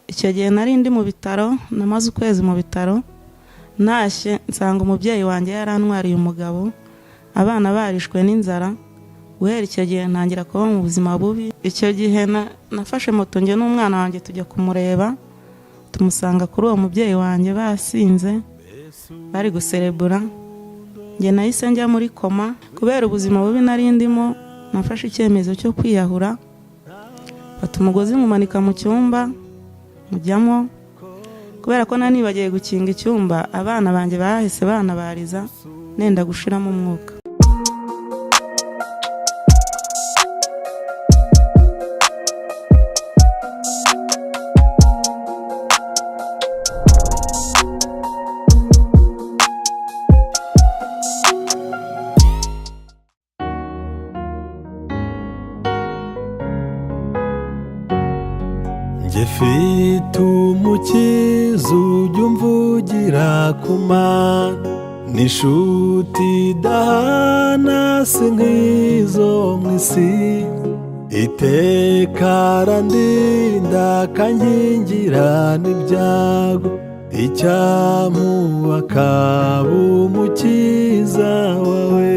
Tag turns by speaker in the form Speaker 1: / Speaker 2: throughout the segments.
Speaker 1: Icyo gihe nari ndi mu bitaro, namaze ukwezi mu bitaro. Ntashye nsanga umubyeyi wanjye yarantwariye umugabo, abana barishwe n'inzara. Guhera icyo gihe ntangira kuba mu buzima bubi. Icyo gihe nafashe moto njye n'umwana wanjye tujya kumureba, tumusanga kuri uwo mubyeyi wanjye basinze bari guserebura. Njye nahise njya muri koma kubera ubuzima bubi nari ndimo. Nafashe icyemezo cyo kwiyahura, mfata umugozi nywumanika mu cyumba mujyamo. Kubera ko nari nibagiwe gukinga icyumba, abana banjye bahise banabariza nenda gushiramo umwuka.
Speaker 2: Njye mfite umukiza ujya umvugira ku Mana, n'inshuti idahana si nk'izo mu isi, iteka arandinda akankingira n'ibyago, icyamuha akaba umukiza wawe.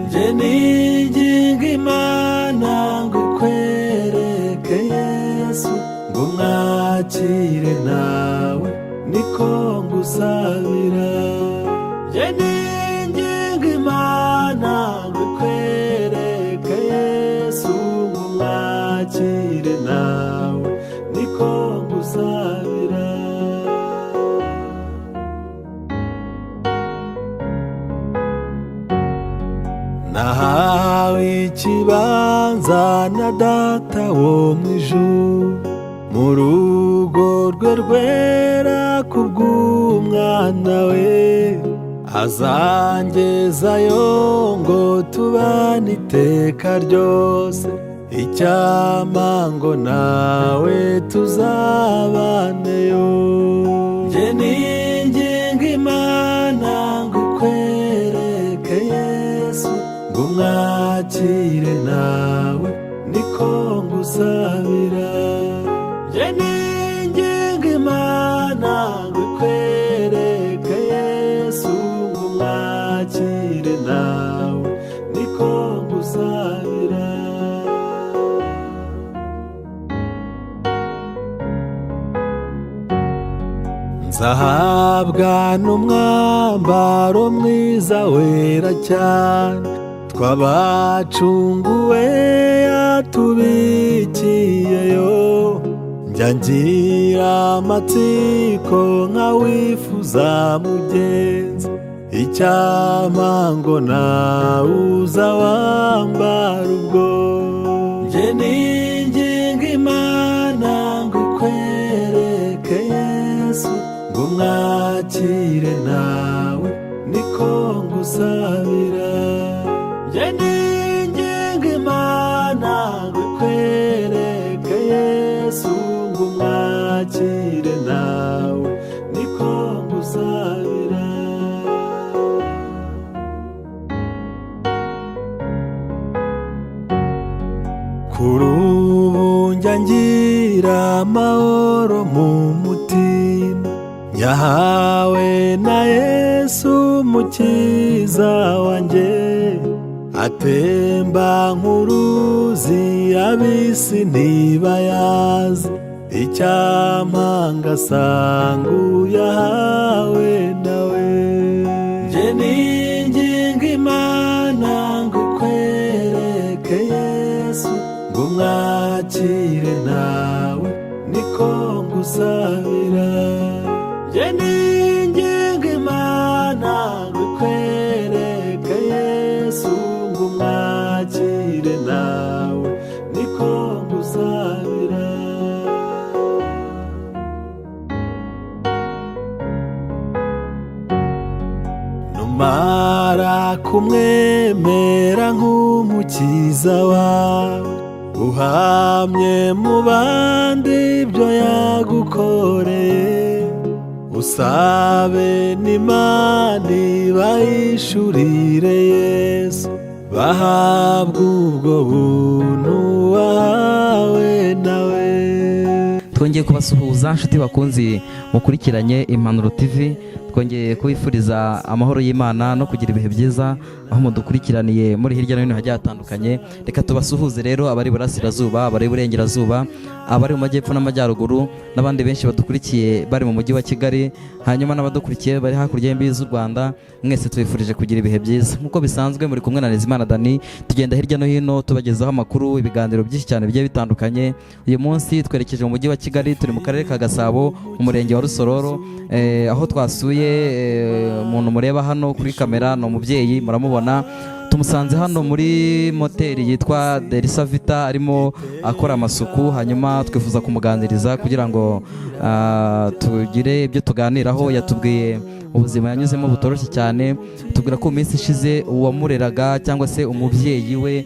Speaker 2: Njye ninginga Imana ngo ikwereke Yesu, ngo umwakire nawe niko ngusabira. Njye ninginga Imana ngo ikwereke Yesu, ngo umwakire nawe niko ngusabira. Nahawe ikibanza na data wo mu ijuru, mu rugo rwe rwera kubw'umwana we, azangezayo ngo tubane iteka ryose, icyampa ngo nawe tuzabaneyo. Njye ninginga Imana ngo ikwereke Yesu, ngo umwakire nawe niko ngusabira. Njye ninginga Imana ngo ikwereke Yesu, ngo umwakire nawe niko ngusabira. Nzahabwa n'umwambaro mwiza wera cyane, twabacunguwe yatubikiyeyo, njya ngira amatsiko nkawifuza mugenzi, icyampa ngo nawe uza wambara ubwo. Njye ninginga Imana ngo ikwereke Yesu, ngo umwakire nawe niko ngusabira. Njye ninginga Imana ngo ikwereke Yesu, ngo umwakire nawe niko ngusabira. Kuri ubu njya ngira amahoro mu mutima, nyahawe na Yesu mukiza wanjye, atemba nk'uruzi ab'isi ntibayazi, icyampa ngasanga uyahawe nawe. Njye ninginga Imana ngo ikwereke Yesu, ngo umwakire nawe niko ngusabira. Njye ninginga Imana ngo ikwereke Yesu, ngo umwakire nawe niko ngusabira. Numara kumwemera nk'umukiza wawe, uhamye mu bandi ibyo yagukoreye, usabe n'Imana ibayishurire Yesu, bahabwa ubwo buntu wahawe nawe.
Speaker 3: Twongeye kubasuhuza nshuti bakunzi mukurikiranye Impanuro TV. Twongeye kubifuriza amahoro y'Imana no kugira ibihe byiza aho mudukurikiraniye muri hirya no hino hagiye hatandukanye. Reka tubasuhuze rero abari burasirazuba, abari burengerazuba, abari mu majyepfo n'amajyaruguru, n'abandi benshi badukurikiye bari mu mujyi wa Kigali, hanyuma n'abadukurikiye bari hakurya y'imbibi z'u Rwanda. Mwese tubifurije kugira ibihe byiza. Nk'uko bisanzwe muri kumwe na Nizimana Dani, tugenda hirya no hino tubagezaho amakuru, ibiganiro byinshi cyane bigiye bitandukanye. Uyu munsi twerekeje mu mujyi wa Kigali, turi mu karere ka Gasabo, mu murenge wa Rusororo, aho twasuye umuntu mureba hano kuri kamera. Ni umubyeyi muramubona, tumusanze hano muri moteri yitwa Delisa Vita, arimo akora amasuku. Hanyuma twifuza kumuganiriza kugira ngo tugire ibyo tuganiraho. Yatubwiye ubuzima yanyuzemo butoroshye cyane, tubwira ko mu minsi ishize uwamureraga cyangwa se umubyeyi we,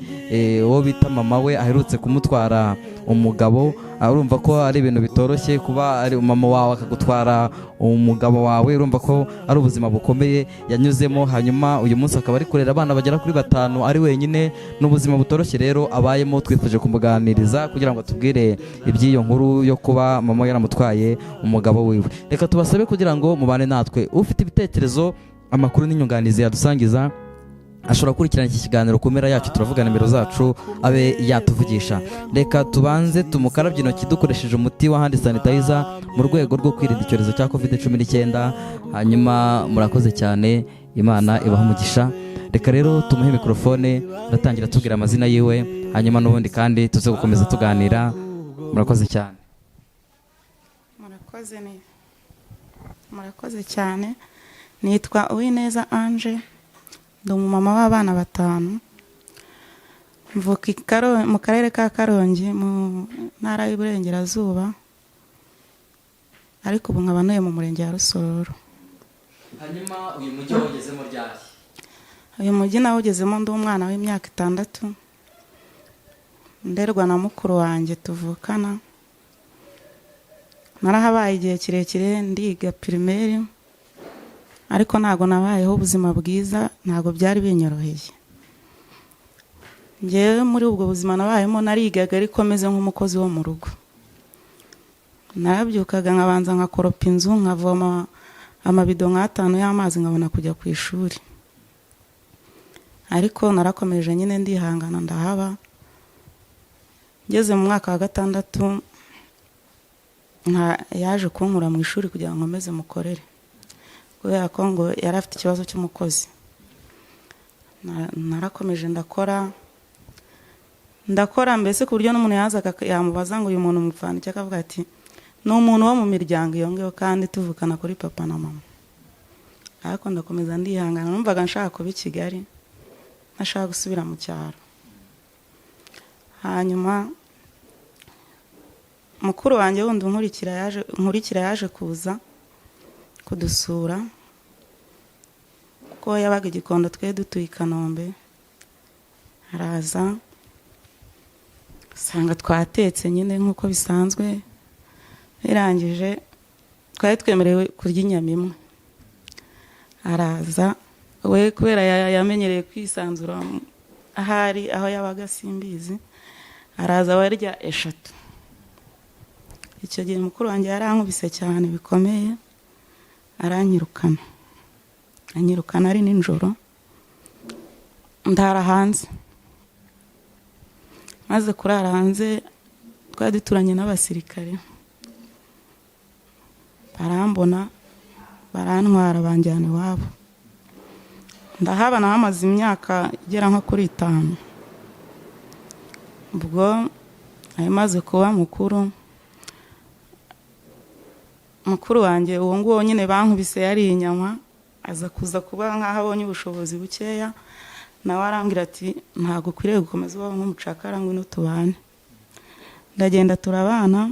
Speaker 3: uwo bita mama we, aherutse kumutwara umugabo. Urumva ko ari ibintu bitoroshye kuba ari mama wawe akagutwara umugabo wawe. Urumva ko ari ubuzima bukomeye yanyuzemo. Hanyuma uyu munsi akaba ari kurera abana bagera kuri batanu ari wenyine. Ni ubuzima butoroshye rero abayemo. Twifuje kumuganiriza kugira ngo atubwire iby'iyo nkuru yo kuba mama yaramutwaye umugabo wiwe. Reka tubasabe kugira ngo mubane natwe. Ufite ibitekerezo, amakuru n'inyunganizi yadusangiza, ashobora gukurikirana iki kiganiro ku mpera yacu, turavuga nimero zacu abe yatuvugisha. Reka tubanze tumukarabye intoki dukoresheje umuti wa hand sanitizer mu rwego rwo kwirinda icyorezo cya COVID-19. Hanyuma murakoze cyane, Imana ibaha umugisha. Reka rero tumuhe mikorofone, aratangira atubwira amazina yiwe, hanyuma n'ubundi kandi tuze gukomeza tuganira. Murakoze cyane.
Speaker 1: Murakoze, ni murakoze cyane. Nitwa Uwineza Ange, ndi umumama w'abana batanu. Mvuka mu karere ka Karongi, mu ntara y'Iburengerazuba, ariko ubu nkaba ntuye mu murenge wa Rusororo.
Speaker 3: Hanyuma uyu mujyi wawugezemo ryari?
Speaker 1: Uyu mujyi nawugezemo ndi umwana w'imyaka 6, nderwa na mukuru wanjye tuvukana. Narahabaye igihe kirekire, ndiga primaire, ariko ntabwo nabayeho ubuzima bwiza, ntabwo byari binyoroheye. Ngewe muri ubwo buzima nabayemo, narigaga ariko meze nk'umukozi wo mu rugo. Narabyukaga nkabanza nkakoropa inzu, nkavoma amabido nk'atanu y'amazi, nkabona kujya ku ishuri. Ariko narakomeje nyine, ndihangana, ndahaba. Ngeze mu mwaka wa gatandatu, yaje kunkura mu ishuri kugira ngo nkomeze mukorere, kubera ko ngo yari afite ikibazo cy'umukozi. Narakomeje ndakora, ndakora, mbese ku buryo n'umuntu yazaga yamubaza ngo uyu muntu mupfana icyo, akavuga ati ni umuntu wo mu miryango iyo ngiyo kandi tuvukana kuri papa na mama. Ariko ndakomeza ndihangana. Numvaga nshaka kuba i Kigali, ntashaka gusubira mu cyaro. Hanyuma mukuru wanjye wundi nkurikira yaje kuza kudusura, kuko yabaga i Gikondo, twe dutuye i Kanombe. Araza usanga twatetse nyine nk'uko bisanzwe. Birangije, twari twemerewe kurya inyama imwe. Araza we, kubera yamenyereye kwisanzura ahari aho yabaga simbizi, araza warya eshatu. Icyo gihe mukuru wanjye yarankubise cyane bikomeye, aranyirukana. Anyirukana ari nijoro, ndara hanze. Maze kurara hanze, twari duturanye n'abasirikare, barambona, barantwara, banjyana iwabo. Ndahaba, nahamaze imyaka igera nko kuri 5. Ubwo nari maze kuba mukuru. Mukuru wanjye uwo nguwo nyine bankubise yariye inyama, aza kuza kuba nk'aho abonye ubushobozi bukeya, nawe arambwira ati ntabwo ukwiriye gukomeza ubaho nk'umucakara, ngwino tubane. Ndagenda, turabana.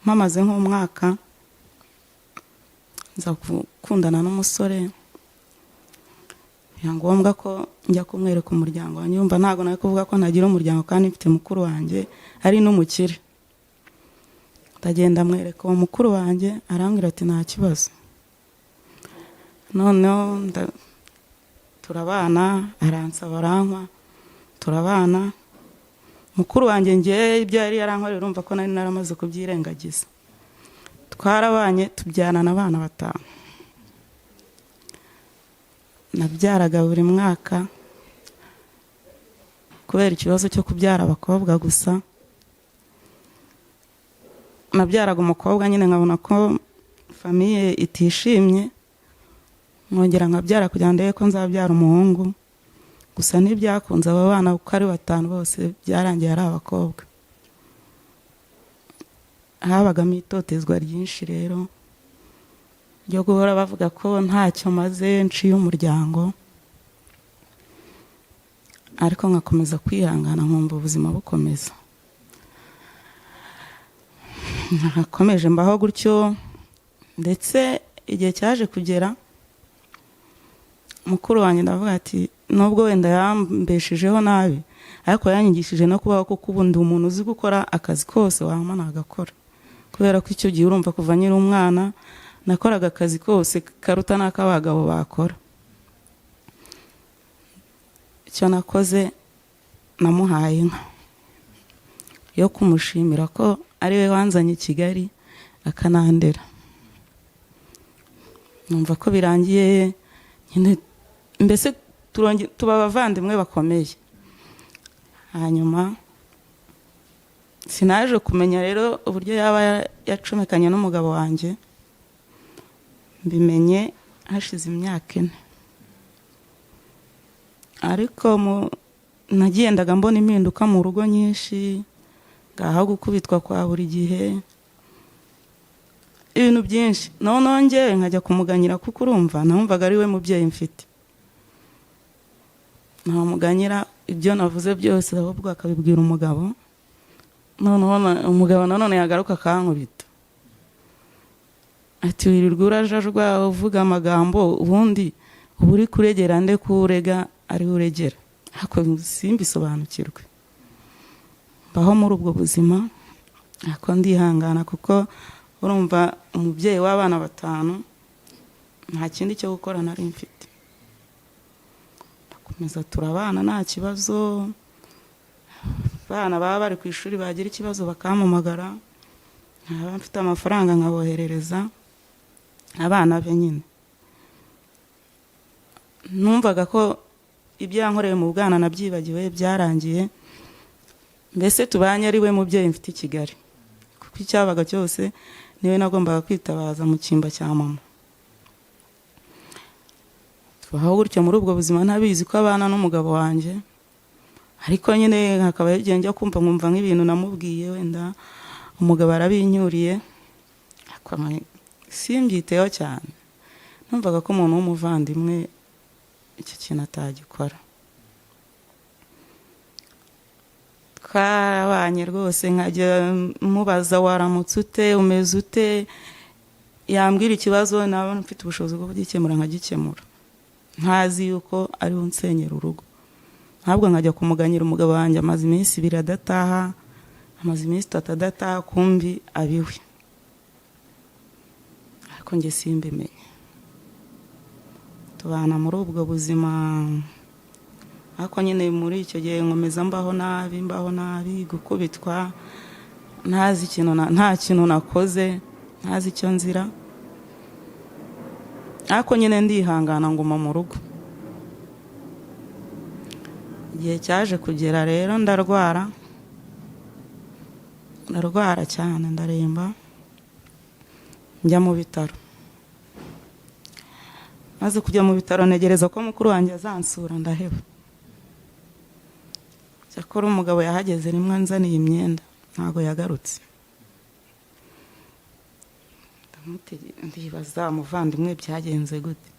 Speaker 1: Mpamaze nk'umwaka, nza gukundana n'umusore, biba ngombwa ko njya kumwereka umuryango wanjye. Yumva ntabwo nari kuvuga ko ntagira umuryango kandi mfite mukuru wanjye ari n'umukire. Ndagenda, mwereka uwo mukuru wanjye, arambwira ati nta kibazo. Noneho turabana, aransaba, arankwa, turabana. Mukuru wanjye ngewe ibyo yari yarankoreye urumva ko nari naramaze kubyirengagiza. Twarabanye tubyarana abana 5. Nabyaraga buri mwaka kubera ikibazo cyo kubyara abakobwa gusa. Nabyaraga umukobwa nyine nkabona ko famille itishimye, nkongera nkabyara kugira ngo ndebe ko nzabyara umuhungu. Gusa ntibyakunze, abo bana uko ari 5 bose byarangiye ari abakobwa. Habagamo itotezwa ryinshi rero ryo guhora bavuga ko ntacyo maze, nciye umuryango, ariko nkakomeza kwihangana nkumva ubuzima bukomeza. Nakomeje mbaho gutyo, ndetse igihe cyaje kugera mukuru wanjye ndavuga ati nubwo wenda yambeshejeho nabi, ariko yanyigishije no kubaho, kuko ubu ndi umuntu uzi gukora akazi kose wampa nagakora. Kubera ko icyo gihe urumva kuva nkiri umwana nakoraga akazi kose karuta n'ak'abagabo bakora. Icyo nakoze, namuhaye inka yo kumushimira ko ari we wanzanye i Kigali akanandera. Numva ko birangiye nyine, mbese tuba abavandimwe bakomeye. Hanyuma sinaje kumenya rero uburyo yaba yacomekanye n'umugabo wanjye, mbimenye hashize imyaka 4. Ariko nagendaga mbona impinduka mu rugo nyinshi, ngaho gukubitwa kwa buri gihe, ibintu byinshi. Noneho njyewe nkajya kumuganyira, kuko urumva numvaga ari we mubyeyi mfite. Ntamuganyira ibyo navuze byose, ahubwo akabibwira umugabo. Noneho umugabo nanone yagaruka akankubita, ati wirirwa urajajwa uvuga amagambo, ubundi uba uri kuregera nde ko urega ari we uregera? Ariko simbisobanukirwe. Mbaho muri ubwo buzima, ariko ndihangana, kuko urumva umubyeyi w'abana 5 nta kindi cyo gukora nari mfite. Ndakomeza turabana nta kibazo. Abana baba bari ku ishuri bagira ikibazo bakampamagara, nkaba mfite amafaranga nkaboherereza abana be nyine. Numvaga ko ibyo yankoreye mu bwana nabyibagiwe, byarangiye, mbese tubanye ari we mubyeyi mfite i Kigali, kuko icyabaga cyose niwe nagombaga kwitabaza mu cyimba cya mama. Tubaho gutyo muri ubwo buzima, ntabizi ko abana n'umugabo wanjye. Ariko nyine hakaba igihe njya kumva nkumva nk'ibintu namubwiye wenda umugabo arabinyuriye, ariko simbyiteho cyane. Numvaga ko umuntu w'umuvandimwe icyo kintu atagikora. Twarabanye rwose, nkajya mubaza waramutse ute, umeze ute, yambwira ikibazo naba mfite ubushobozi bwo kugikemura nkagikemura, ntazi yuko ari we unsenyera urugo. Ntabwo nkajya kumuganyira umugabo wanjye amaze iminsi 2 adataha, amaze iminsi 3 adataha, kumbi abiwe, ariko njye simbimenye. Tubana muri ubwo buzima, ariko nyine muri icyo gihe nkomeza mbaho nabi, mbaho nabi, gukubitwa ntazi ikintu nta kintu nakoze, ntazi icyo nzira, ariko nyine ndihangana nguma mu rugo. Igihe cyaje kugera rero ndarwara, ndarwara cyane, ndaremba, njya mu bitaro. Maze kujya mu bitaro ntegereza ko mukuru wanjye azansura, ndaheba. Cyakora umugabo yahageze rimwe anzaniye imyenda, ntabwo yagarutse. Ndibaza umuvandimwe byagenze gute,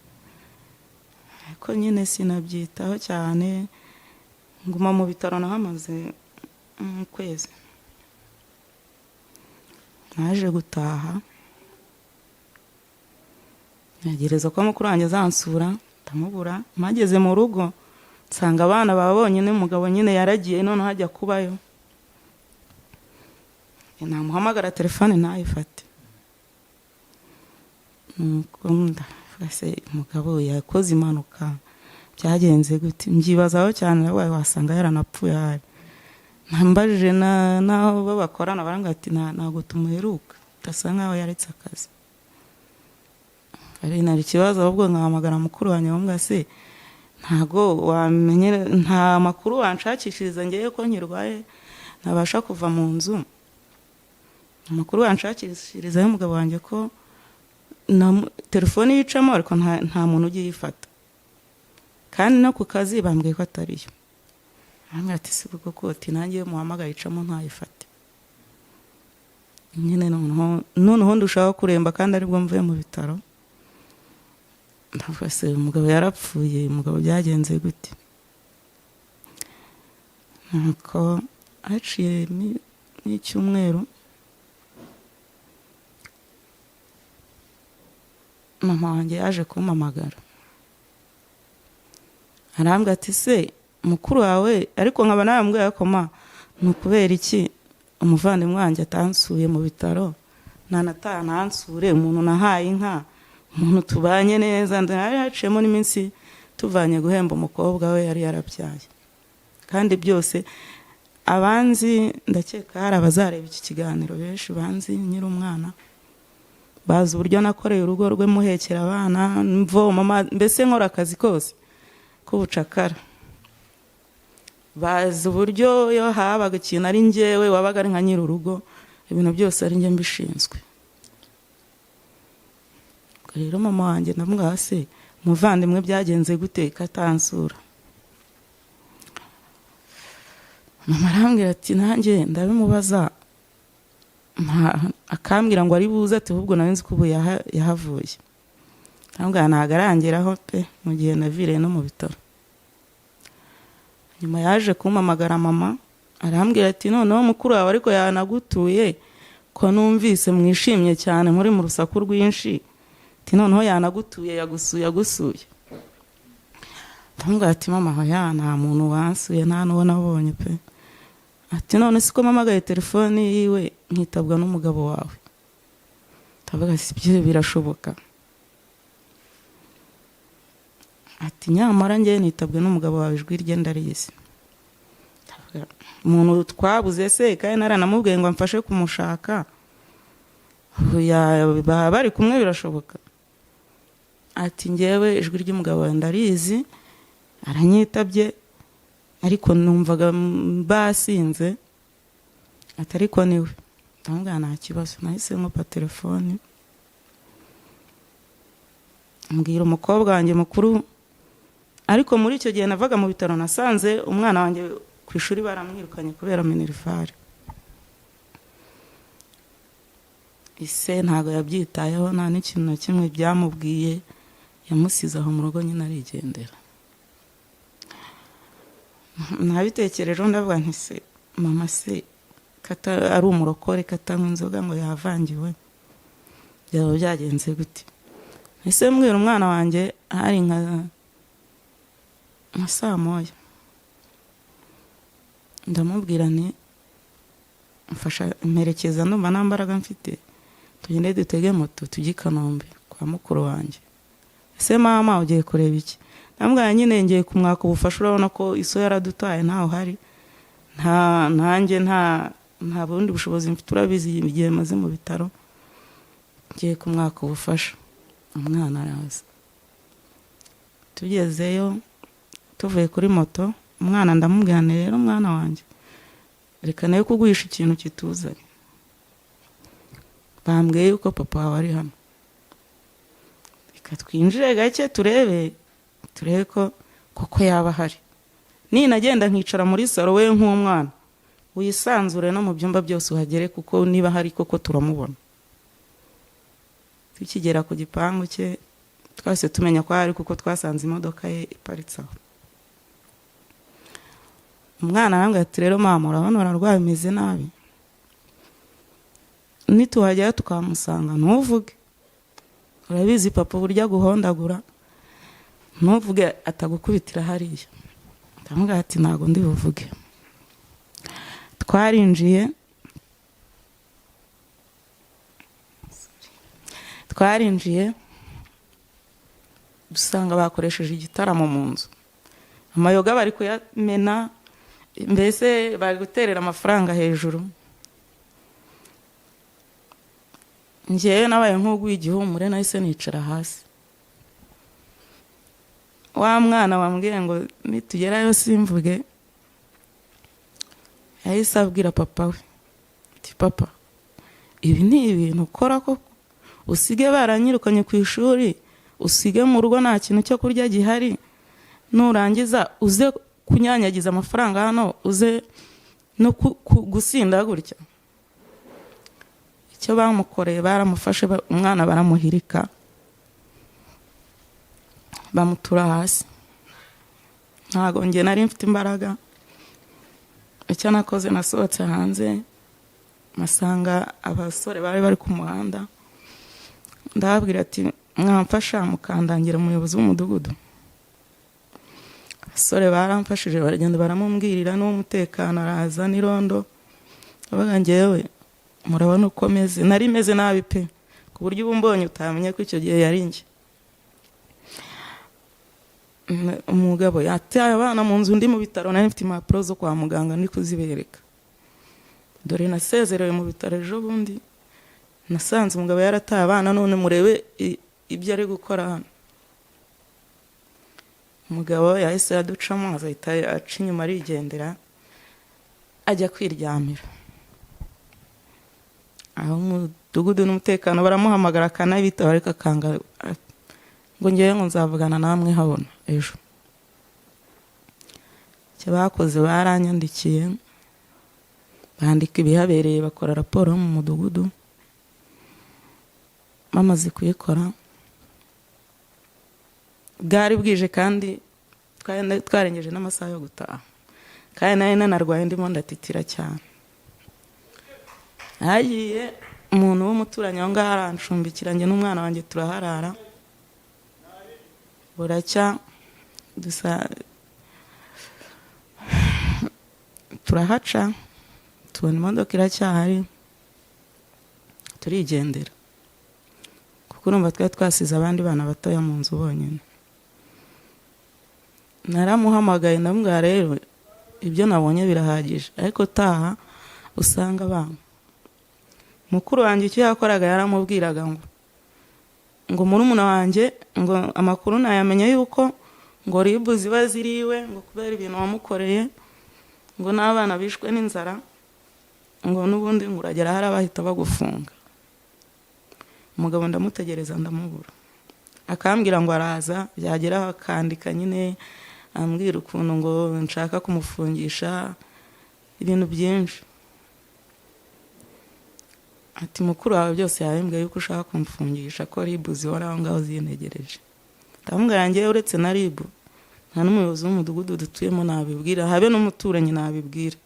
Speaker 1: ariko nyine sinabyitaho cyane, nguma mu bitaro nahamaze ukwezi. Naje gutaha ntegereza ko mukuru wanjye azansura, ndamubura. Mpageze mu rugo nsanga abana baba bonyine, umugabo nyine yaragiye, noneho ajya kubayo. Namuhamagara telefone ntayifate. Nuko ndavuga se umugabo yakoze impanuka, byagenze gute? Mbyibazaho cyane, nawe wasanga yaranapfuye ahari. Nambajije n'aho bo bakorana, barambwira ati ntabwo tumuheruka, asa nkaho yaretse akazi. Ari nari ikibazo, ahubwo nkahamagara mukuru wanjye nkamubwira: "Se ntago wamenye, nta makuru wanshakishiriza ngewe ko nkirwaye ntabasha kuva mu nzu, amakuru wanshakishiriza y'umugabo wanjye ko telefone yicamo, ariko nta muntu ujya uyifata, kandi no ku kazi bambwiye ko atariyo." Arambwira ati: "Si bwo koti nanjye iyo muhamagaye icamo ntayifate nyine." Noneho ndushaho kuremba kandi aribwo mvuye mu bitaro. Ndavuga: "Se umugabo yarapfuye? Umugabo byagenze gute?" Nuko haciye n'icyumweru, mama wanjye yaje kumpamagara, arambwira ati: "Se mukuru wawe?" Ariko nkaba naramubwiye ko: "Ma, ni ukubera iki umuvandimwe wanjye atansuye mu bitaro, ntanataha ntansure, umuntu nahaye inka, umuntu tubanye neza?" Hari haciyemo n'iminsi tuvanye guhemba umukobwa we yari yarabyaye. Kandi byose abanzi, ndakeka hari abazareba iki kiganiro benshi banzi nkiri umwana, bazi uburyo nakoreye urugo rwe, muhekera abana, mvoma amazi, mbese nkora akazi kose k'ubucakara. Bazi uburyo iyo habaga ikintu ari njyewe wabaga ari nka nyir'urugo, ibintu byose ari njye mbishinzwe. Ubwo rero mama wanjye ndamubwira: "Se umuvandimwe byagenze gute ko atansura?" Mama arambwira ati: "Nanjye ndabimubaza, akambwira ngo ari buze, ati ahubwo nari nzi ko ubu yahavuye." Arambwira ntabwo arangeraho pe, mu gihe naviriye no mu bitaro. Nyuma yaje kumpamagara mama, arambwira ati: "Noneho mukuru wawe ariko yanagutuye, ko numvise mwishimye cyane muri mu rusaku rwinshi?" Ati: "Noneho yanagutuye, yagusuye, yagusuye." Ndamubwira ati: "Mama, hoya, nta muntu wansuye, nta n'uwo nabonye pe." Ati: "None siko mpamagaye telefoni yiwe nkitabwa n'umugabo wawe?" Ndavuga: "Si ibyo, birashoboka?" Ati: "Nyamara njyewe nitabwe n'umugabo wawe, ijwi rye ndarizi." Ndavuga: "Umuntu twabuze se, kandi naranamubwiye ngo amfashe kumushaka, baba bari kumwe, birashoboka?" Ati: "Njyewe ijwi ry'umugabo wawe ndarizi, aranyitabye, ariko numvaga basinze." Ati: "Ariko niwe." Ndamubwira: "Nta kibazo." Nahise nkupa telefoni, mbwira umukobwa wanjye mukuru. Ariko muri icyo gihe navaga mu bitaro, nasanze umwana wanjye ku ishuri baramwirukanye kubera minerivare. Ise ntabwo yabyitayeho, nta n'ikintu na kimwe byamubwiye, yamusize aho mu rugo nyine arigendera. Nabitekerejeho, ndavuga nti: "Se mama se kata ari umurokore, katanywa inzoga ngo yavangiwe, byaba byagenze gute?" Ese mbwira umwana wanjye, hari nka saa moya, ndamubwira nti: "Mfasha mperekeza, ndumva nta mbaraga mfite, tugende dutege moto tujye i Kanombe kwa mukuru wanjye." "Ese mama, ugiye kureba iki?" Ndamubwira: "Nyine ngiye kumwaka ubufasha, urabona ko iso yaradutaye, ntawe uhari, nta nanjye nta bundi bushobozi mfite, urabizi igihe maze mu bitaro, ngiye kumwaka ubufasha." Umwana araza, tugezeyo tuvuye kuri moto, umwana ndamubwira nti: "Rero mwana wanjye, reka nawe kuguhisha ikintu kituzanye. Bambwiye yuko papa wawe ari hano, reka twinjire gake turebe ko koko yaba ahari. Ninagenda nkicara muri salo, we nk'umwana wisanzure no mu byumba byose uhagere, kuko niba ahari koko turamubona." Tukigera ku gipangu cye, twese tumenya ko ahari kuko twasanze imodoka ye iparitse aho. Umwana arambwira ati: "Rero mama, urabona urarwaye, umeze nabi, nituhagera tukamusanga ntuvuge, urabizi papa uburyo aguhondagura, ntuvuge atagukubitira hariya." Ndamubwira ati: "Ntabwo ndi buvuge." Twarinjiye dusanga bakoresheje igitaramo mu nzu, amayoga bari kuyamena. Mbese bari guterera amafaranga hejuru. Njyewe nabaye nk'uguye igihumure, nahise nicara hasi. Wa mwana wambwiye ngo nitugerayo simvuge, yahise abwira papa we ati: "Papa, ibi ni ibintu ukora koko? Usige baranyirukanye ku ishuri, usige mu rugo nta kintu cyo kurya gihari, nurangiza uze kunyanyagiza amafaranga hano, uze no gusinda gutya?" Icyo bamukoreye, baramufashe, umwana baramuhirika, bamutura hasi. Ntabwo njye nari mfite imbaraga. Icyo nakoze, nasohotse hanze, mpasanga abasore bari bari ku muhanda, ndababwira ati: "Mwamfasha mukandangira umuyobozi w'umudugudu?" Abasore baramfashije, baragenda baramubwirira, n'uw'umutekano araza n'irondo. Abaga ngewe murabona uko meze, nari meze nabi pe, ku buryo ubu mbonye utamenya ko icyo gihe yari njye. Umugabo yataye abana mu nzu, ndi mu bitaro, nari mfite impapuro zo kwa muganga, ndi kuzibereka. Dore nasezerewe mu bitaro ejo bundi, nasanze umugabo yarataye abana, none murebe ibyo ari gukora hano. Umugabo yahise aduca amazi, ahita aca inyuma arigendera, ajya kwiryamira aho. Umudugudu n'umutekano baramuhamagara akanabitaba, ariko akanga, ngo ngewe ngo nzavugana namwe habona ejo. Icyo bakoze, baranyandikiye, bandika ibihabereye, bakora raporo yo mu mudugudu. Bamaze kuyikora, bwari bwije kandi twarengeje n'amasaha yo gutaha, kandi nari nanarwaye, ndimo ndatitira cyane. Hagiye umuntu w'umuturanyi aho ngaho, arancumbikira njye n'umwana wanjye, turaharara. Buracya dusa turahaca, tubona imodoka iracyahari, turigendera, kuko urumva twari twasize abandi bana batoya mu nzu bonyine. Naramuhamagaye, ndamubwira: "Rero ibyo nabonye birahagije, ariko taha usanga abana." Mukuru wanjye icyo yakoraga, yaramubwiraga ngo murumuna wanjye ngo amakuru nayamenye yuko ngo RIB ziba ziriwe, ngo kubera ibintu wamukoreye, ngo n'abana bishwe n'inzara, ngo n'ubundi ngo uragera hariya bahita bagufunga. Umugabo ndamutegereza ndamubura, akambwira ngo araza, byageraho akandika nyine ambwira ukuntu ngo nshaka kumufungisha, ibintu byinshi. Ati: "Mukuru wawe byose yabimbwiye yuko ushaka kumfungisha, ko RIB zihora aho ngaho zintegereje." Ndamubwira: "Njyewe uretse na RIB, nta n'umuyobozi w'umudugudu dutuyemo nabibwira, habe n'umuturanyi nabibwira."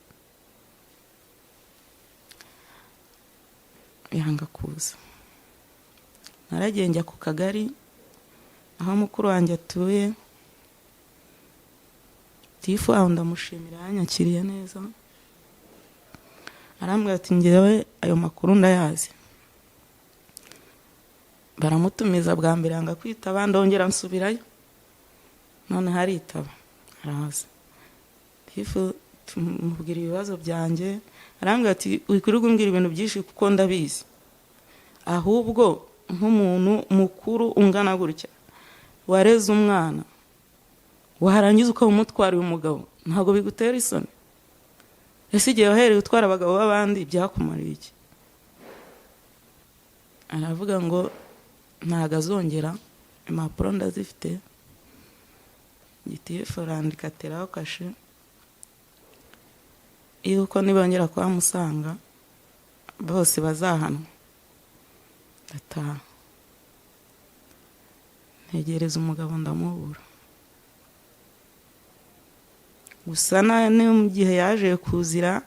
Speaker 1: Yanga kuza. Naragiye njya ku kagari aho mukuru wanjye atuye. Tifu aho ndamushimira, yanyakiriye neza, arambwira ati: "Ngewe ayo makuru ndayazi." Baramutumiza bwa mbere yanga kwitaba, ndongera nsubirayo, none haritaba, araza. Tifu tumubwira ibibazo byanjye, arambwira ati: "Wikwiriye umbwira ibintu byinshi kuko ndabizi. Ahubwo nk'umuntu mukuru ungana gutya wareze umwana, warangiza ukaba umutwara uyu mugabo, ntabwo bigutera isoni? Ese igihe wahereye utwara abagabo b'abandi byakumariye iki?" Aravuga ngo ntabwo azongera, impapuro ndazifite. Gitifu arandika, ateraho kashe yuko nibongera kuhamusanga bose bazahanwa. Ndataha, ntegereza umugabo ndamubura. Gusa mu gihe yaje kuzira,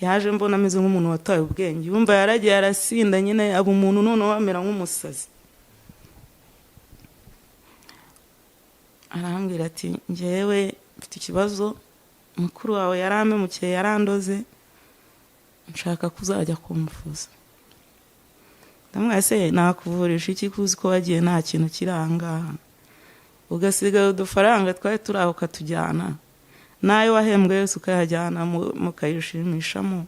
Speaker 1: yaje mbona ameze nk'umuntu wataye ubwenge. Yumva yaragiye arasinda nyine, aba umuntu noneho amera nk'umusazi. Arambwira ati: "Njyewe mfite ikibazo, mukuru wawe yarampemukiye, yarandoze, nshaka ko uzajya kumuvuza." Ndamubwira: "Se nakuvurisha iki, ko uzi ko wagiye nta kintu kiri aha ngaha, ugasiga udufaranga twari turi aho ukatujyana?" Nayo wahembwe yose ukayajyana mukayishimishamo,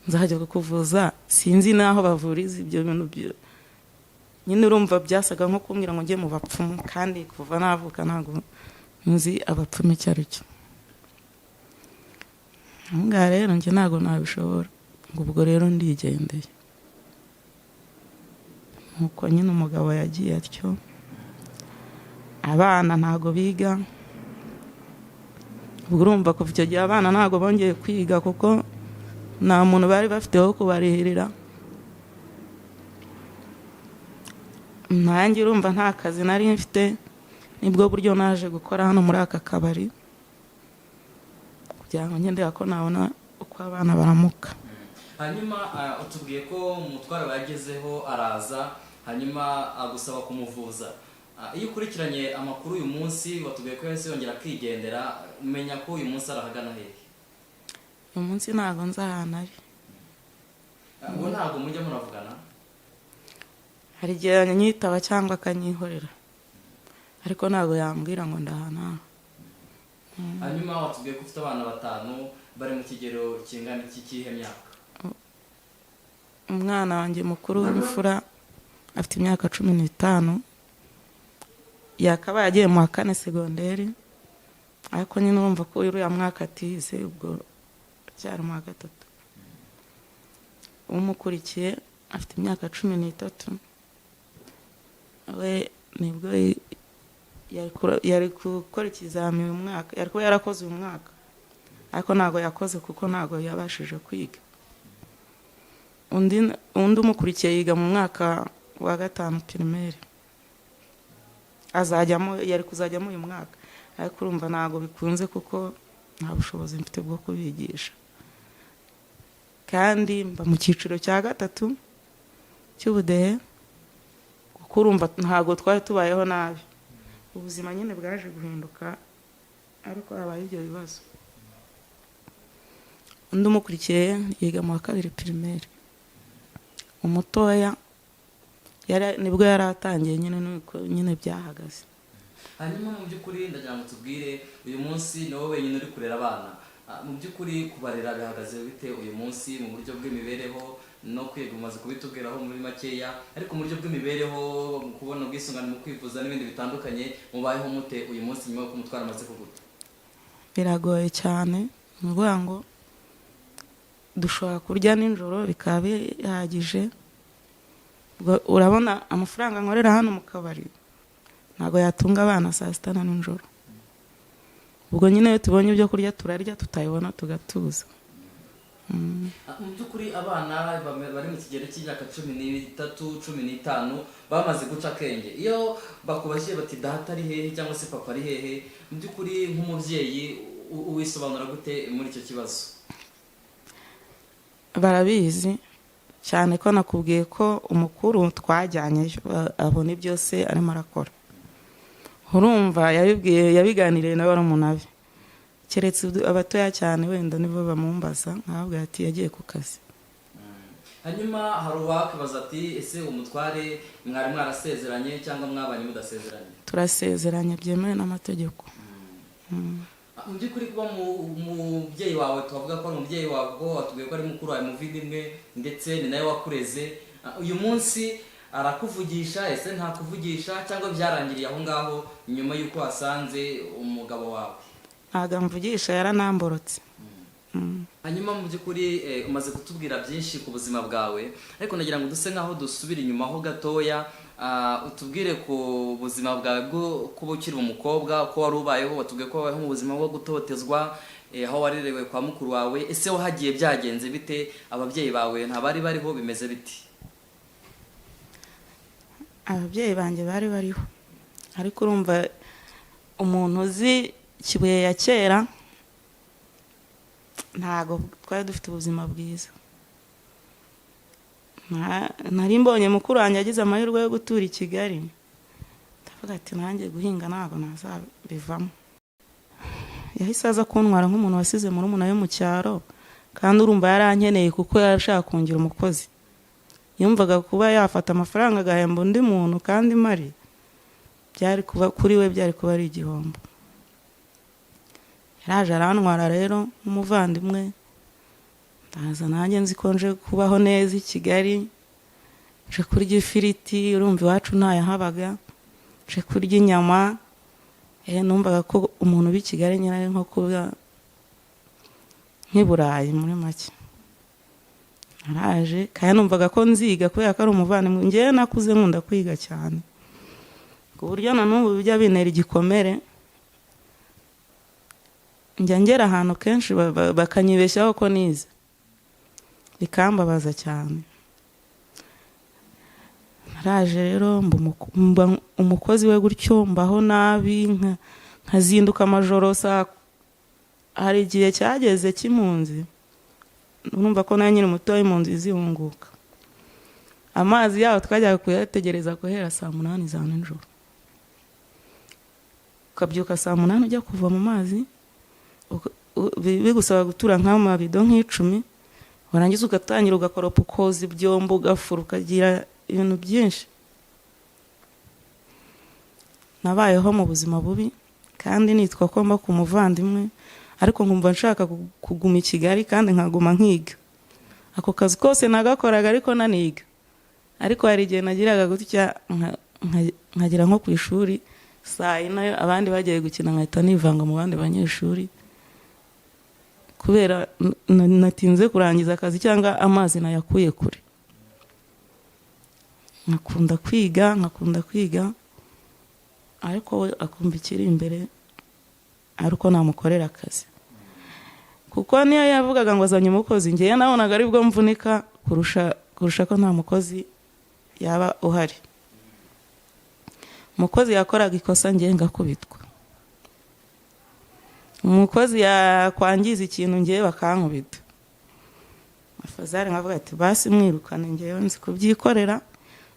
Speaker 1: nzajya kukuvuza? Sinzi n'aho bavuriza ibyo bintu nyine urumva byasaga nko kumbwira ngo njye mu bapfumu, kandi kuva navuka ntabwo nzi abapfumu icyo ari cyo. Aho ngaho rero njye ntabwo nabishobora, ngo ubwo rero ndigendeye. Nuko nyine umugabo yagiye atyo, abana ntabwo biga. Ubwo urumva kuva icyo gihe abana ntabwo bongeye kwiga, kuko nta muntu bari bafite wo kubarihirira. Nanjye urumva nta kazi nari mfite, nibwo buryo naje gukora hano muri aka kabari, kugira ngo ngende ko nabona uko abana baramuka.
Speaker 3: Hanyuma utubwiye ko umutware wagezeho araza, hanyuma agusaba kumuvuza. Iyo ukurikiranye amakuru uyu munsi, watubwiye ko yahise yongera akigendera, umenya ko uyu munsi arahagana hehe?
Speaker 1: Uyu munsi ntabwo nzi ahantu ari.
Speaker 3: Ubwo ntabwo mujya muravugana?
Speaker 1: Hari igihe anyitaba cyangwa akanyihorera, ariko ntabwo yambwira ngo ndahana.
Speaker 3: Hanyuma watubwiye ko ufite abana batanu, bari mu kigero kingana iki, kihe myaka?
Speaker 1: Umwana wanjye mukuru w'imfura afite imyaka 15, yakabaye agiye mu wa kane segonderi, ariko nyine urumva ko uriya mwaka atize, ubwo cyari mu wa gatatu. Umukurikiye afite imyaka 13, we nibwo yari gukora ikizami uyu mwaka, yari kuba yarakoze uyu mwaka, ariko ntabwo yakoze kuko ntabwo yabashije kwiga. Undi umukurikiye yiga mu mwaka wa gatanu primaire, azajyamo, yari kuzajyamo uyu mwaka, ariko urumva ntabwo bikunze kuko nta bushobozi mfite bwo kubigisha, kandi mba mu cyiciro cya gatatu cy'ubudehe, kuko urumva ntabwo twari tubayeho nabi. Ubuzima nyine bwaje guhinduka, ariko habaye ibyo bibazo. Undi umukurikiye yiga mu wa kabiri primaire. Umutoya nibwo yari atangiye nyine, nuko nyine byahagaze.
Speaker 3: Hanyuma mu by'ukuri ndagira ngo tubwire, uyu munsi ni wowe wenyine uri kurera abana. Mu by'ukuri kubarera bihagaze bite uyu munsi mu buryo bw'imibereho no kwiga? Umaze kubitubwiraho muri makeya, ariko mu buryo bw'imibereho, mu kubona ubwisungane mu kwivuza n'ibindi bitandukanye, mubayeho mute uyu munsi nyuma y'uko umutwaro amaze kuguta?
Speaker 1: Biragoye cyane. Ni ukuvuga ngo dushobora kurya nijoro bikaba bihagije. Ubwo urabona amafaranga nkorera hano mu kabari ntabwo yatunga abana saa sita na nijoro. Ubwo nyine iyo tubonye ibyo kurya turarya, tutayibona tugatuza.
Speaker 3: Mu by'ukuri abana bari mu kigero cy'imyaka 13, 15, bamaze guca akenge. Iyo bakubajije bati data ari hehe cyangwa se papa ari hehe, mu by'ukuri nk'umubyeyi wisobanura gute muri icyo kibazo?
Speaker 1: Barabizi cyane ko nakubwiye ko umukuru twajyanyeyo, abona byose arimo arakora. Urumva yabibwiye, yabiganiriye na barumuna be, keretse abatoya cyane wenda nibo bamumbaza, nkababwira ati yagiye ku kazi.
Speaker 3: Hanyuma hari uwakwibaza ati ese umutware mwari mwarasezeranye cyangwa mwabanye mudasezeranye?
Speaker 1: Turasezeranye byemewe n'amategeko.
Speaker 3: Mu by'ukuri kuba umubyeyi wawe, tubavuga ko ari umubyeyi wawe kuko watubwiye ko ari mukuru wawe muvandimwe, ndetse ni nawe wakureze. Uyu munsi arakuvugisha, ese ntakuvugisha, cyangwa byarangiriye aho ngaho nyuma y'uko wasanze umugabo wawe?
Speaker 1: Ntabwo amvugisha, yaranamborotse.
Speaker 3: Hanyuma mu by'ukuri umaze kutubwira byinshi ku buzima bwawe, ariko nagira ngo duse nk'aho dusubira inyuma ho gatoya, utubwire ku buzima bwawe bwo kuba ukiri umukobwa, ko wari ubayeho. Watubwiye ko wabayeho mu buzima bwo gutotezwa, aho warerewe kwa mukuru wawe. Ese wahagiye byagenze bite? Ababyeyi bawe ntabari bariho? Bimeze biti?
Speaker 1: Ababyeyi banjye bari bariho, ariko urumva umuntu uzi Kibuye ya kera, ntabwo twari dufite ubuzima bwiza. Nari mbonye mukuru wanjye agize amahirwe yo gutura i Kigali, ndavuga ati nanjye guhinga ntabwo nazabivamo. Yahise aza kuntwara nk'umuntu wasize murumuna we mu cyaro, kandi urumva yarankeneye kuko yashaka kungira umukozi. Yumvaga kuba yafata amafaranga agahemba undi muntu kandi mari, byari kuba kuri we byari kuba ari igihombo. Yaraje arantwara rero nk'umuvandimwe, ndaza nanjye nzi ko nje kubaho neza i Kigali, nje kurya ifiriti, urumva iwacu ntayahabaga, nje kurya inyama. Numvaga ko umuntu uba i Kigali nyine ari nko kuba nk'i Burayi muri make. Naraje kandi numvaga ko nziga kubera ko ari umuvandimwe. Ngewe nakuze nkunda kwiga cyane, ku buryo na n'ubu bijya bintera igikomere. Njya ngera ahantu kenshi bakanyibeshyaho ko nize, bikambabaza cyane. Naraje rero mba umukozi we gutyo, mbaho nabi, nkazinduka amajoro saa. Hari igihe cyageze cy'impunzi, urumva ko nayo nyiri muto w'impunzi zihunguka, amazi yaho twajyaga kuyategereza guhera saa 8 za nijoro, ukabyuka saa 8 ujya kuva mu mazi, bigusaba gutura nk'amabido nk'icumi, warangiza ugatangira ugakoropa, ukoza ibyombo, ugafura, ukagira ibintu byinshi. Nabayeho mu buzima bubi kandi nitwa ko mba ku muvandimwe, ariko nkumva nshaka kuguma i Kigali kandi nkaguma nkiga. Ako kazi kose nagakoraga ariko naniga. Ariko hari igihe nagiraga gutya nkagera nko ku ishuri saa 4, abandi bagiye gukina, nkahita nivanga mu bandi banyeshuri kubera natinze kurangiza akazi cyangwa amazi nayakuye kure. Nkakunda kwiga, nkakunda kwiga, ariko we akumva ikiri imbere ari uko namukorera akazi, kuko niyo yavugaga ngo azanye umukozi, ngewe nabonaga aribwo mvunika kurusha ko nta mukozi yaba uhari. Umukozi yakoraga ikosa, ngewe ngakubitwa. Umukozi yakwangiza ikintu, ngewe bakankubita. Afazari nkavuga ati: "Basi mwirukane, ngewe nzi kubyikorera,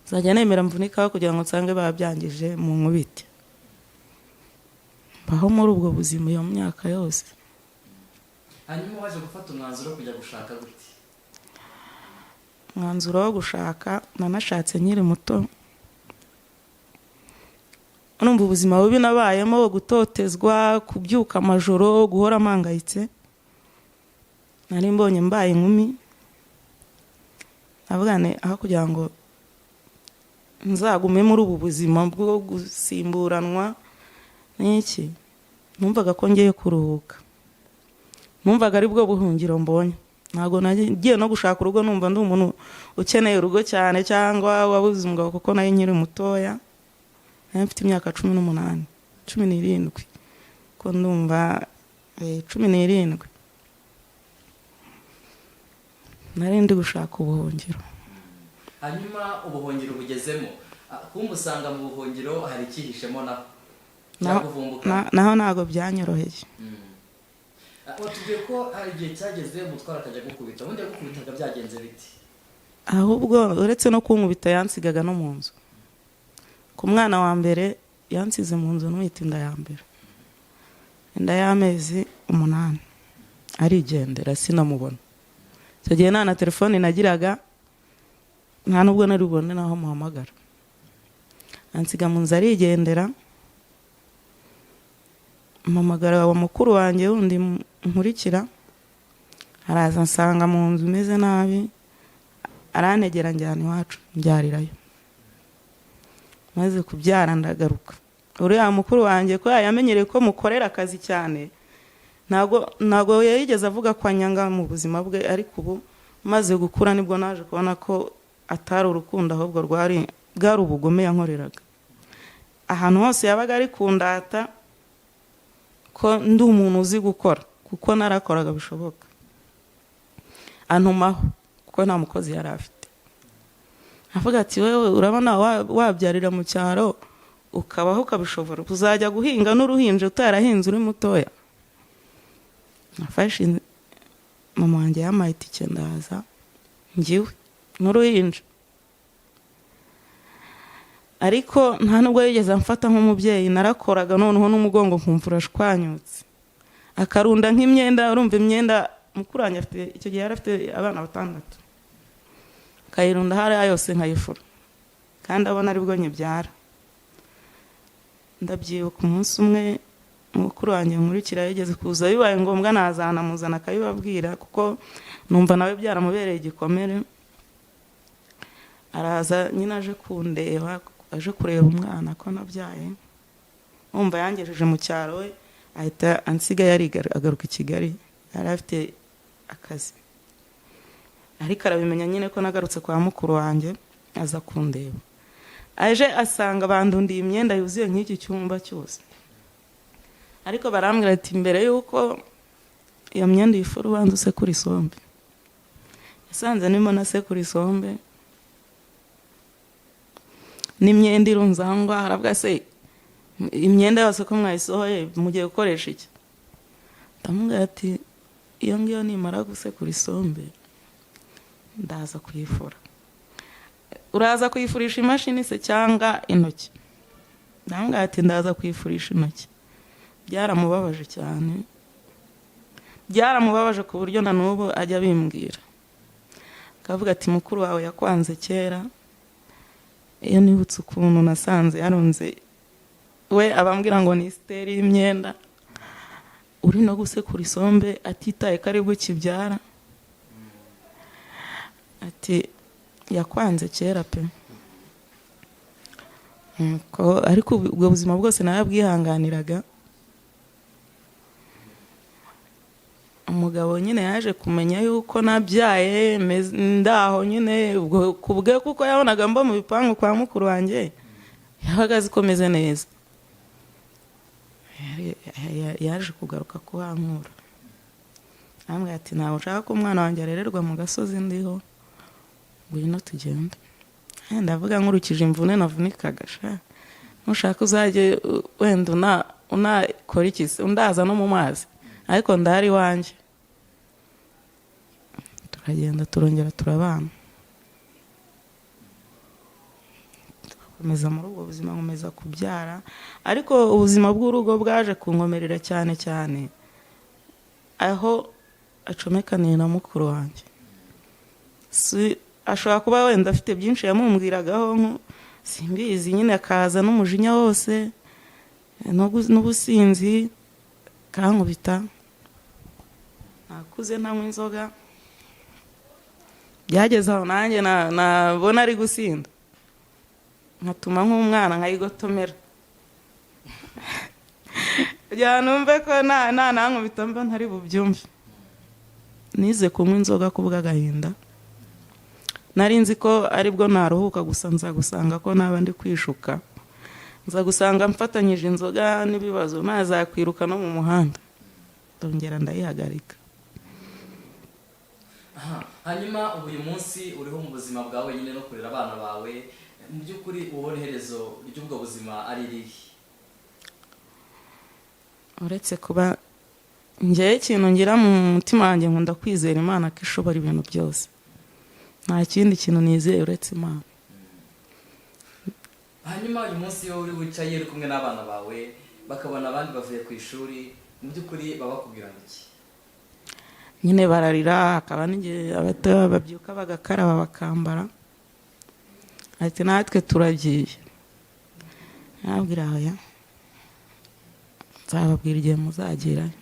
Speaker 1: nzajya nemera mvunikaho kugira ngo nsange babyangije mu nkubite." Mbaho muri ubwo buzima iyo myaka yose.
Speaker 3: Hanyuma waje gufata umwanzuro wo kujya gushaka gute?
Speaker 1: Umwanzuro wo gushaka, nanashatse nkiri muto. Numva ubuzima bubi nabayemo, gutotezwa, kubyuka amajoro, guhora mpangayitse, nari mbonye mbaye inkumi, ndavuga nti aho kugira ngo nzagume muri ubu buzima bwo gusimburanwa n'iki, numvaga ko ngiye kuruhuka, numvaga ari bwo buhungiro mbonye. Ntabwo nagiye no gushaka urugo numva ndi umuntu ukeneye urugo cyane cyangwa wabuze umugabo, kuko nayo nkiri mutoya, nari mfite imyaka 18, 17, ko ndumva 17, nari ndi gushaka ubuhungiro.
Speaker 3: Hanyuma ubuhungiro bugezemo, kumva usanga mu buhungiro hari icyihishemo naho cyakuvumbuka.
Speaker 1: Naho ntabwo byanyoroheye.
Speaker 3: Watubwiye ko hari igihe cyageze umutwaro akajya gukubita. Ubundi yagukubitaga byagenze biti?
Speaker 1: Ahubwo uretse no kunkubita, yansigaga no mu nzu. Ku mwana wa mbere yansize mu nzu ntwite inda ya mbere, inda y'amezi 8, arigendera sinamubona. Icyo gihe nta na telefone nagiraga, nta nubwo nari bubone n'aho muhamagara. Ansiga mu nzu arigendera. Mpamagara wa mukuru wanjye wundi nkurikira, araza ansanga mu nzu imeze nabi, arantegera njyana iwacu mbyarirayo. Maze kubyara ndagaruka. Uriya mukuru wanjye ko yamenyereye ko mukorera akazi cyane, ntabwo yigeze avuga ko anyanga mu buzima bwe. Ariko ubu maze gukura nibwo naje kubona ko atari urukundo, ahubwo bwari ubugome yankoreraga. Ahantu hose yabaga ari kundata ko ndi umuntu uzi gukora, kuko narakoraga bishoboka, antumaho kuko nta mukozi yari afite. Avuga ati: "Wewe urabona wabyarira mu cyaro ukabaho ukabishobora, uzajya guhinga n'uruhinja utarahinze uri mutoya?" Nafashe mama wanjye yampaye itike, ndaza ngiwe n'uruhinja. Ariko nta nubwo yigeze amfata nk'umubyeyi. Narakoraga noneho n'umugongo nkumva urashwanyutse, akarunda nk'imyenda. Urumva imyenda mukuru wanjye afite, icyo gihe yari afite abana batandatu, akayirunda hariya yose nkayifura kandi abona aribwo nyibyara. Ndabyibuka umunsi umwe Mukuru wanjye nkurikira yigeze kuza, bibaye ngombwa nazanamuzana akabibabwira, kuko numva nawe byaramubereye igikomere. Araza nyine aje kundeba, aje kureba umwana ko nabyaye, wumva yangejeje mu cyaro, we ahita ansiga, agaruka i Kigali, yari afite akazi, ariko arabimenya nyine ko nagarutse kwa mukuru wanjye, aza kundeba. Aje asanga bandundiye imyenda yuzuye nk'iki cyumba cyose, ariko barambwira ati mbere y'uko iyo myenda uyifura ubanza usekura isombe. Yasanze ndimo nasekura isombe n'imyenda irunze aho ngaho, aravuga: "Se imyenda yose ko mwayisohoye, mugiye gukoresha iki?" Ndamubwira ati iyo ngiyo nimara gusekura isombe ndaza kuyifura. "Uraza kuyifurisha imashini se cyangwa intoki?" Ndamubwira ati ndaza kuyifurisha intoki. Byaramubabaje cyane, byaramubabaje ku buryo na n'ubu ajya abimbwira, akavuga ati mukuru wawe yakwanze kera. Iyo nibutse ukuntu nasanze yarunze, we abambwira ngo ni isiteri y'imyenda, uri no gusekura isombe atitaye ko aribwo kibyara, ati yakwanze kera pe. Nuko ariko ubwo buzima bwose narabwihanganiraga. Umugabo nyine yaje kumenya yuko nabyaye ndaho nyine ubwo ku bwe, kuko yabonaga mba mu bipangu kwa mukuru wanjye, yabaga azi ko meze neza. Yaje kugaruka kuhankura, arambwira ati ntabwo nshaka ko umwana wanjye arererwa mu gasozi ndiho, ngwino tugende. Ndavuga nkurikije imvune navunikaga, sha nushaka uzajye wenda unakora iki se, undaza no mu mazi, ariko ndahari iwanjye. Turagenda, turongera turabana, turakomeza muri ubwo buzima, nkomeza kubyara. Ariko ubuzima bw'urugo bwaje kunkomerera cyane cyane aho acomekaniye na mukuru wanjye. Si ashobora kuba wenda afite byinshi yamumbwiragaho, simbizi nyine, akaza n'umujinya wose n'ubusinzi kankubita. Nakuze ntanywa inzoga, byageze aho nanjye nabona ari gusinda nkatuma nk'umwana nkayigotomera kugira ngo numve ko nta nankubita mba ntari bubyumve. Nize kunywa inzoga ku bw'agahinda, nari nzi ko aribwo naruhuka, gusa nza gusanga ko naba ndi kwishuka, nza gusanga mfatanyije inzoga n'ibibazo nazakwiruka no mu muhanda, ndongera ndayihagarika.
Speaker 3: Aha, hanyuma ubu uyu munsi uriho mu buzima bwawe wenyine no kurera abana bawe, mu by'ukuri ubona iherezo ry'ubwo buzima ari irihe?
Speaker 1: Uretse kuba ngewe ikintu ngira mu mutima wanjye, nkunda kwizera Imana ko ishobora ibintu byose. Nta kindi kintu nizeye uretse Imana.
Speaker 3: Hanyuma uyu munsi iyo uri wicaye uri kumwe n'abana bawe, bakabona abandi bavuye ku ishuri, mu by'ukuri baba bakubwira ngo iki?
Speaker 1: Nyine bararira, hakaba n'igihe abato babyuka bagakaraba bakambara, ati natwe turagiye. Nabwira oya, nzababwira igihe muzagerayo.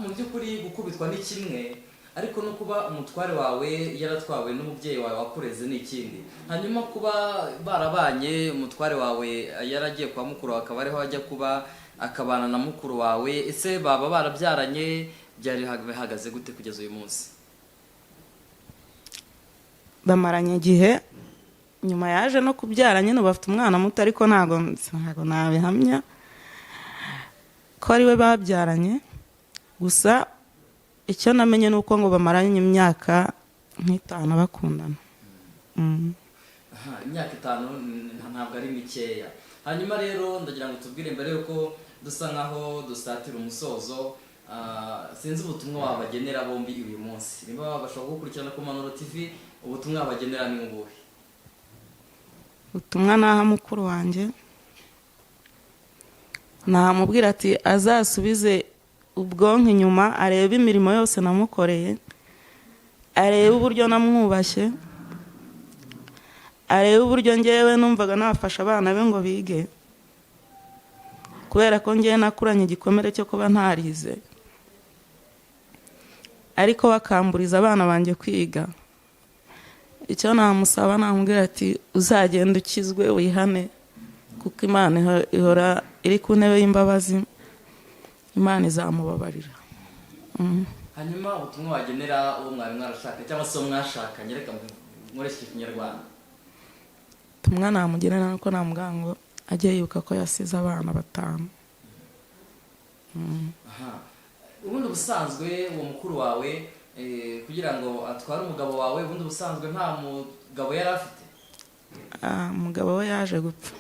Speaker 3: Mu by'ukuri gukubitwa ni kimwe, ariko no kuba umutware wawe yaratwawe n'umubyeyi wawe wakureze ni ikindi. Hanyuma kuba barabanye, umutware wawe yaragiye kwa mukuru wawe akaba ariho ajya kuba, akabana na mukuru wawe, ese baba barabyaranye? Byari bihagaze gute kugeza uyu munsi?
Speaker 1: Bamaranye igihe, nyuma yaje no kubyara nyine, ubu bafite umwana muto, ariko ntabwo nabihamya ko ari we babyaranye. Gusa icyo namenye ni uko ngo bamaranye imyaka nk'itanu bakundana.
Speaker 3: Aha, imyaka 5 ntabwo ari mikeya. Hanyuma rero ndagira ngo tubwire, mbere yuko dusa nkaho dusatira umusozo, sinzi ubutumwa wabagenera bombi uyu munsi, niba bashobora gukurikirana ku Mpanuro TV, ubutumwa wabagenera ni ubuhe?
Speaker 1: Ubutumwa naha mukuru wanjye, namubwira ati azasubize ubwonko inyuma, arebe imirimo yose namukoreye, arebe uburyo namwubashye, arebe uburyo ngewe numvaga nafasha abana be ngo bige. Ku Kubera ko ngewe nakuranye igikomere cyo kuba ntarize, ariko bakamburiza abana banjye kwiga, icyo namusaba namubwira ati uzagenda ukizwe wihane, kuko Imana ihora iri ku ntebe y'imbabazi, Imana izamubabarira.
Speaker 3: Hanyuma ubutumwa wagenera uwo mwari mwarashaka cyangwa se uwo mwashakanye, reka nkoresheje Ikinyarwanda.
Speaker 1: Ubutumwa namugenera nuko namubwira ngo ajye yibuka ko yasize abana 5.
Speaker 3: Aha. Ubundi ubusanzwe uwo mukuru wawe, kugira ngo atware umugabo wawe, ubundi ubusanzwe nta mugabo yari afite?
Speaker 1: Umugabo we yaje gupfa.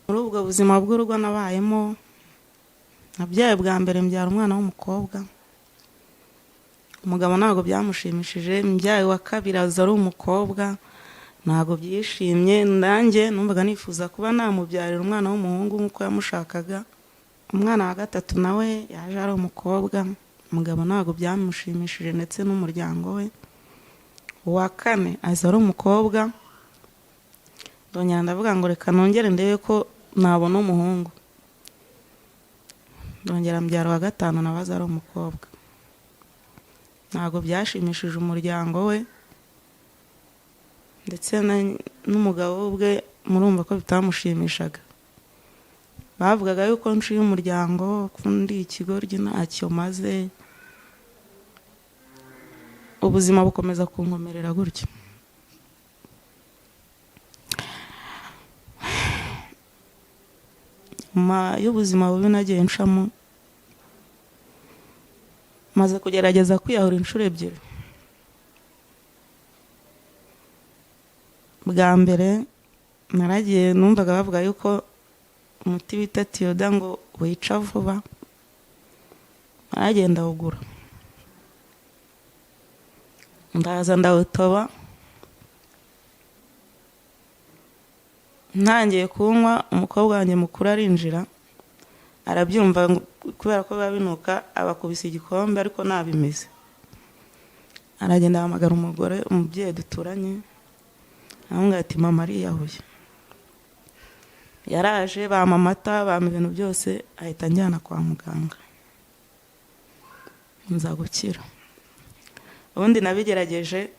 Speaker 1: Muri ubwo buzima bw'urugo nabayemo, nabyaye bwa mbere mbyara umwana w'umukobwa, umugabo ntabwo byamushimishije. Mbyaye wa kabiri aza ari umukobwa, ntabwo byishimye. Nanjye numvaga nifuza kuba namubyarira umwana w'umuhungu nk'uko yamushakaga. Umwana wa gatatu nawe yaje ari umukobwa, umugabo ntabwo byamushimishije ndetse n'umuryango we. Uwa kane aza ari umukobwa, ndongera ndavuga ngo reka nongere ndebe ko nabona umuhungu, ndongera mbyara uwa gatanu nawe aza ari umukobwa, ntabwo byashimishije umuryango we ndetse n'umugabo we ubwe, murumva ko bitamushimishaga. Bavugaga yuko nciye umuryango, ko ndi ikigoryi ntacyo maze. Ubuzima bukomeza kunkomerera gutyo. Nyuma y'ubuzima bubi nagiye ncamo, maze kugerageza kwiyahura inshuro 2. Bwa mbere naragiye, numvaga bavuga yuko umuti bita tiyoda ngo wica vuba, naragenda ndawugura, ndaza ndawutoba, ntangiye kunywa, umukobwa wanjye mukuru arinjira arabyumva, kubera ko biba binuka, abakubise igikombe ariko nabimize. Aragenda ahamagara umugore, umubyeyi duturanye, aramubwira ati mama ariyahuye. Yaraje bampa amata, bampa ibintu byose, ahita anjyana kwa muganga, nza gukira. Ubundi nabigerageje,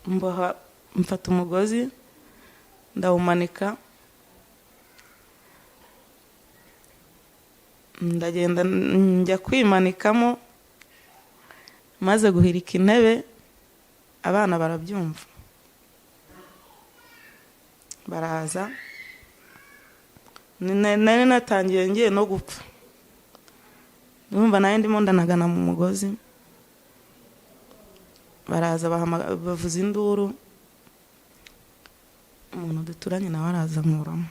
Speaker 1: mboha, mfata umugozi ndawumanika, ndagenda njya kwimanikamo, maze guhirika intebe, abana barabyumva baraza. Nari natangiye ngiye no gupfa, ndumva nayo ndimo ndanagana mu mugozi, baraza bavuza induru, umuntu duturanye nawe araza nkuramo.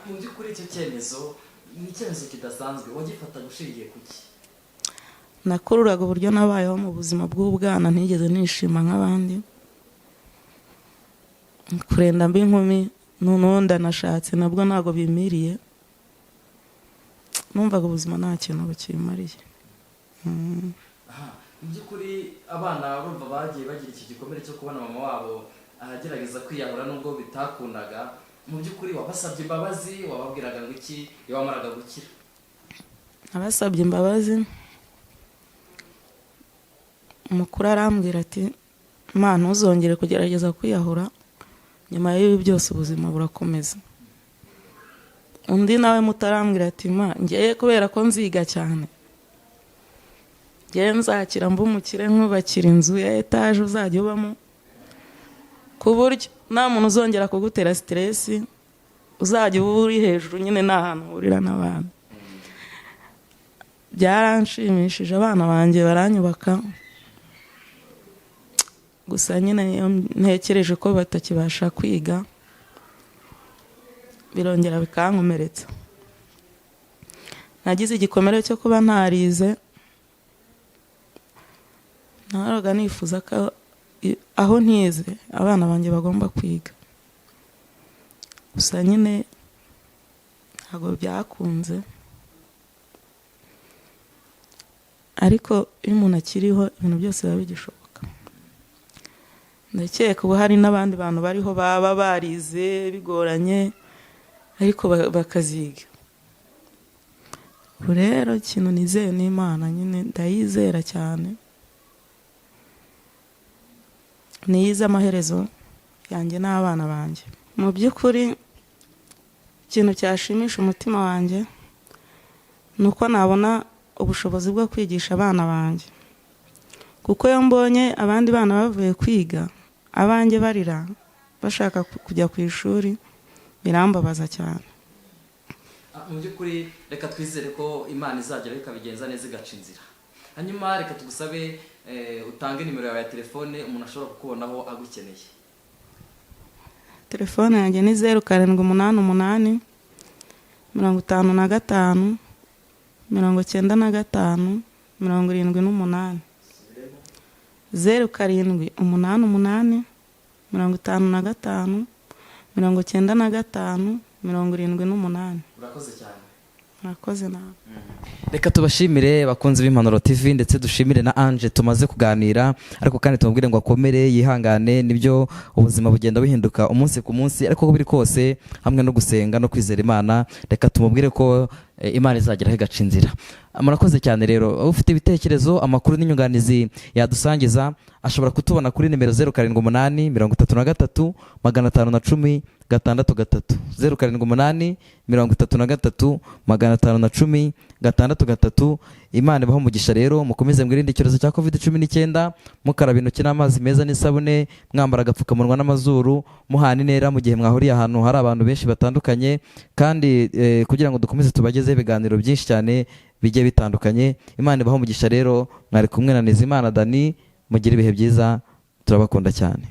Speaker 3: Mu by'ukuri icyo cyemezo ni icyemezo kidasanzwe, wagifataga ushingiye ku ki?
Speaker 1: Nakururaga uburyo nabayeho mu buzima bw'ubwana, ntigeze nishima nk'abandi, kurenda mba inkumi, noneho ndanashatse nabwo ntabwo bimiriye, numvaga ubuzima nta kintu bukimariye.
Speaker 3: Aha, mu by'ukuri abana urumva bagiye bagira iki gikomere cyo kubona mama wabo agerageza kwiyahura nubwo bitakundaga. Mu by'ukuri wabasabye imbabazi, wababwiraga ngo iki iyo wamaraga gukira?
Speaker 1: Nabasabye imbabazi, umukuru arambwira ati Imana ntuzongere kugerageza kwiyahura, nyuma y'ibi byose ubuzima burakomeza. Undi nawe mutarambwira ati ma ngiye kubera ko nziga cyane, ngiye nzakira mba umukire, nkubakira inzu ya etaje uzajya ubamo, ku buryo nta muntu uzongera kugutera siteresi, uzajya uba uri hejuru nyine nta hantu uhurira n'abantu. Byaranshimishije, abana banjye baranyubaka, gusa nyine iyo ntekereje ko batakibasha kwiga birongera bikankomeretsa. Nagize igikomere cyo kuba ntarize, nahoraga nifuza ko aho ntize abana banjye bagomba kwiga, gusa nyine ntabwo byakunze. Ariko iyo umuntu akiriho ibintu byose biba bigishoboka. Ndakeka ubu hari n'abandi bantu bariho baba barize bigoranye, Ariko bakaziga. Ubu rero ikintu nizeye ni Imana nyine, ndayizera cyane, niyize amaherezo yanjye n'abana banjye. Mu by'ukuri ikintu cyashimisha umutima wanjye ni uko nabona ubushobozi bwo kwigisha abana banjye, kuko iyo mbonye abandi bana bavuye kwiga abanjye barira bashaka kujya ku ishuri, birambabaza cyane.
Speaker 3: Mu by'ukuri reka twizere ko Imana izageraho ikabigenza neza, igaca inzira. Hanyuma reka tugusabe utange nimero yawe ya telefone umuntu ashobora kukubonaho agukeneye.
Speaker 1: Telefone yanjye ni 0788 55 95 78. 0788 55 95 78.
Speaker 3: Urakoze cyane.
Speaker 1: Murakoze nawe.
Speaker 3: Reka tubashimire, bakunzi b'Impanuro TV, ndetse dushimire na Ange tumaze kuganira, ariko kandi tumubwire ngo akomere, yihangane. Nibyo, ubuzima bugenda buhinduka umunsi ku munsi, ariko uko biri kose, hamwe no gusenga no kwizera Imana, reka tumubwire ko Imana izageraho igaca inzira. Murakoze cyane. Rero ufite ibitekerezo, amakuru n'inyunganizi yadusangiza, ashobora kutubona kuri nimero 078 33 510 63, 078 33 510 63. Imana ibaho umugisha. Rero mukomeze mwirinde icyorezo cya COVID-19, mukaraba intoki n'amazi meza n'isabune, mwambara agapfukamunwa n'amazuru, muhana intera mu gihe mwahuriye ahantu hari abantu benshi batandukanye, kandi kugira ngo dukomeze tubagezeho ibiganiro byinshi cyane bigiye bitandukanye. Imana ibaho umugisha. Rero mwari kumwe na Nizimana Dani. Mugire ibihe byiza, turabakunda cyane.